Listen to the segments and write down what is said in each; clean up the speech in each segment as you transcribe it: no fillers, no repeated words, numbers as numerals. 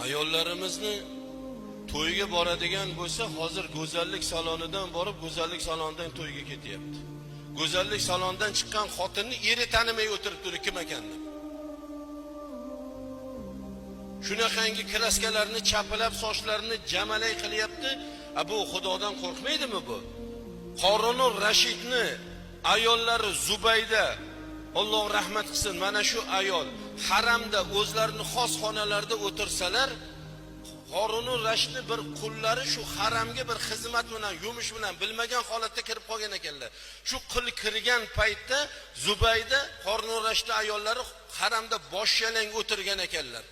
Ayollarimizni to'yga boradigan bo'lsa, hozir go'zallik salonidan borib, go'zallik salonidan to'yga ketyapti. Go'zallik salonidan chiqqan xotinni eri tanimay o'tiribdi, kim ekan deb. Shunaqangi kraskalarni chapilab, sochlarini jamalay qilyapti. A bu Xudodan qo'rqmaydimi bu? Qorinur Rashidni ayollari Zubayda, Alloh rahmat qilsin, mana shu ayol haramda o'zlarini xos xonalarida o'tirsalar, Horunur Rashidni bir qullari shu haramga bir xizmat bilan, yumush bilan bilmagan holatda kirib qolgan ekanlar. Shu qul kirgan paytda Zubayda Horunur Rashidni ayollari haramda bosh yalang o'tirgan ekanlar.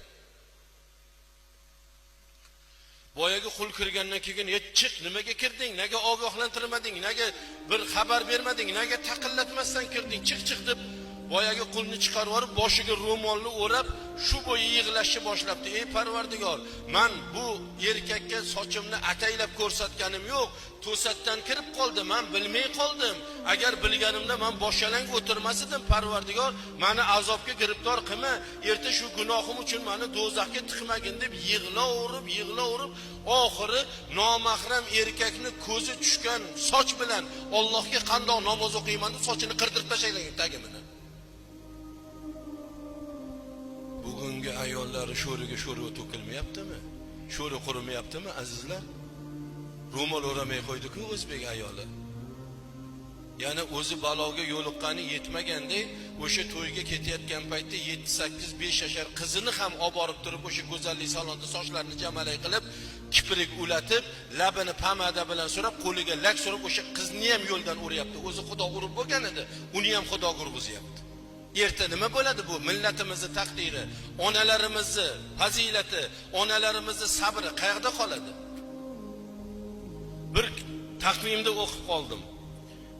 Boyagi qul kirgandan keyin, "E chiq, nimaga kirding? Nega ogohlantirmading? Nega bir xabar bermading? Nega taqillatmasdan kirding? Chiq, chiq" deb boyagi qulni chiqarib yuborib, boshiga ro'molni o'rab, shu bo'yi yig'lashni boshlabdi. Ey Parvardigor, men bu erkakka sochimni ataylab ko'rsatganim yo'q, to'satdan kirib qoldi, men bilmay qoldim. Agar bilganimda men boshalang o'tirmas edim. Parvardigor, meni azobga giribtor qilma, erta shu gunohim uchun meni do'zaxga tiqmagin deb yig'laverib, yig'laverib, oxiri nomahram erkakni ko'zi tushgan soch bilan Allohga qandoq namoz o'qiyman deb sochini qirdirib tashlagan tagimini. Bugungi ayollari sho'riga sho'rva to'kilmayaptimi? Sho'ri qurimayaptimi azizlar? Ro'mol o'ramay qo'ydi-ku o'zbek ayoli. Yana o'zi baloga yo'liqqani yetmagandek, o'sha to'yga ketayotgan paytda 7, 8, 5 yashar qizini ham olib borib turib, o'sha go'zallik salonida sochlarini jamalay qilib, kiprik ulatib, labini pomada bilan surab, qo'liga lak surab, o'sha qizni ham yo'ldan uryapti. O'zi Xudo urib bo'lgan edi, uni ham Xudo urg'izyapti. Erta nima bo'ladi bu millatimizni taqdiri, onalarimizni fazilati, onalarimizni sabri qayerda qoladi? Bir taqvimda o'qib qoldim.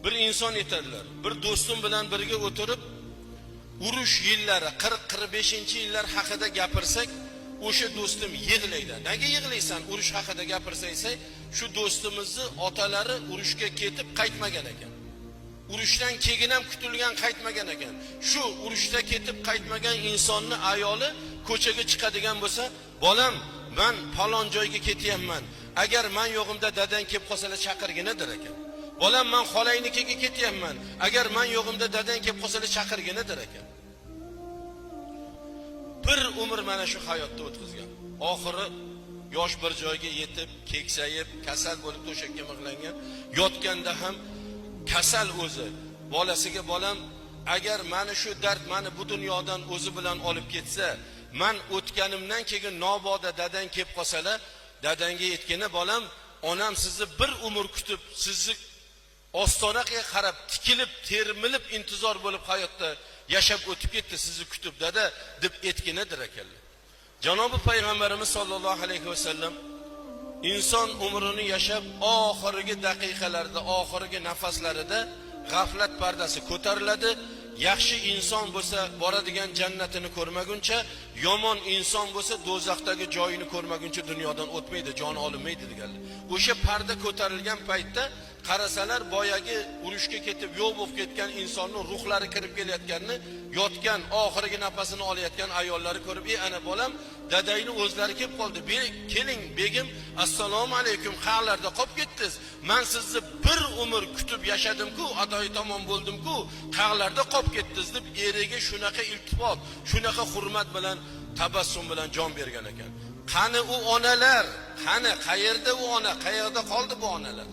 Bir inson aytadilar, bir do'stim bilan birga o'tirib urush yillari 40-45 yillar haqida gapirsak, o'sha do'stim yig'laydi. Nega yig'laysan urush haqida gapirsak desak, shu do'stimizni otalari urushga ketib qaytmagan ekan. Urushdan keyin ham kutilgan qaytmagan ekan. Shu urushda ketib qaytmagan insonni ayoli ko'chaga chiqadigan bo'lsa, bolam, men falon joyga ketyapman. Agar men yo'g'imda dadang kelib qolsalar chaqirgina der ekan. Bolam, men xolangnikiga ketyapman. Agar men yo'g'imda dadang kelib qolsalar chaqirgina der ekan. Bir umr mana shu hayotda o'tkazgan. Oxiri yosh bir joyga yetib, keksayib, kasal bo'lib to'shakka mixlangan. Yotganda ham kasal o'zi bolasiga, bolam, agar mana shu dard meni bu dunyodan o'zi bilan olib ketsa, men o'tganimdan keyin noboda dadang kelib qolsalar, dadangga aytgina, bolam, onam sizni bir umr kutib, sizni ostonaga qarab tikilib, termilib intizor bo'lib hayotda yashab o'tib ketdi, sizni kutib dada deb aytgina der ekanlar. Janobi payg'ambarimiz sollallohu alayhi vasallam inson umrini yashab oxirgi daqiqalarda, oxirgi nafaslarida g'aflat pardasi ko'tariladi. Yaxshi inson bo'lsa boradigan jannatini ko'rmaguncha, yomon inson bo'lsa do'zaxdagi joyini ko'rmaguncha dunyodan o'tmaydi, joni olinmaydi deganlar. O'sha parda ko'tarilgan paytda qarasalar, boyagi urushga ketib yo'q bo'lib ketgan insonni ruhlari kirib kelayotganini, yotgan oxirgi nafasini olayotgan ayollari ko'rib, "Ey ana bolam, dadangni o'zlari kelib qoldi. Keling begim, assalomu alaykum, qayerlarda qolib ketdingiz? Men sizni bir umr kutib yashadim-ku, adoyi tamom bo'ldim-ku, qayerlarda qolib ketdingiz" deb eriga shunaqa iltifot, shunaqa hurmat bilan, tabassum bilan jon bergan ekan. Qani u onalar? Qani, qayerda u ona? Qayerda qoldi bu onalar?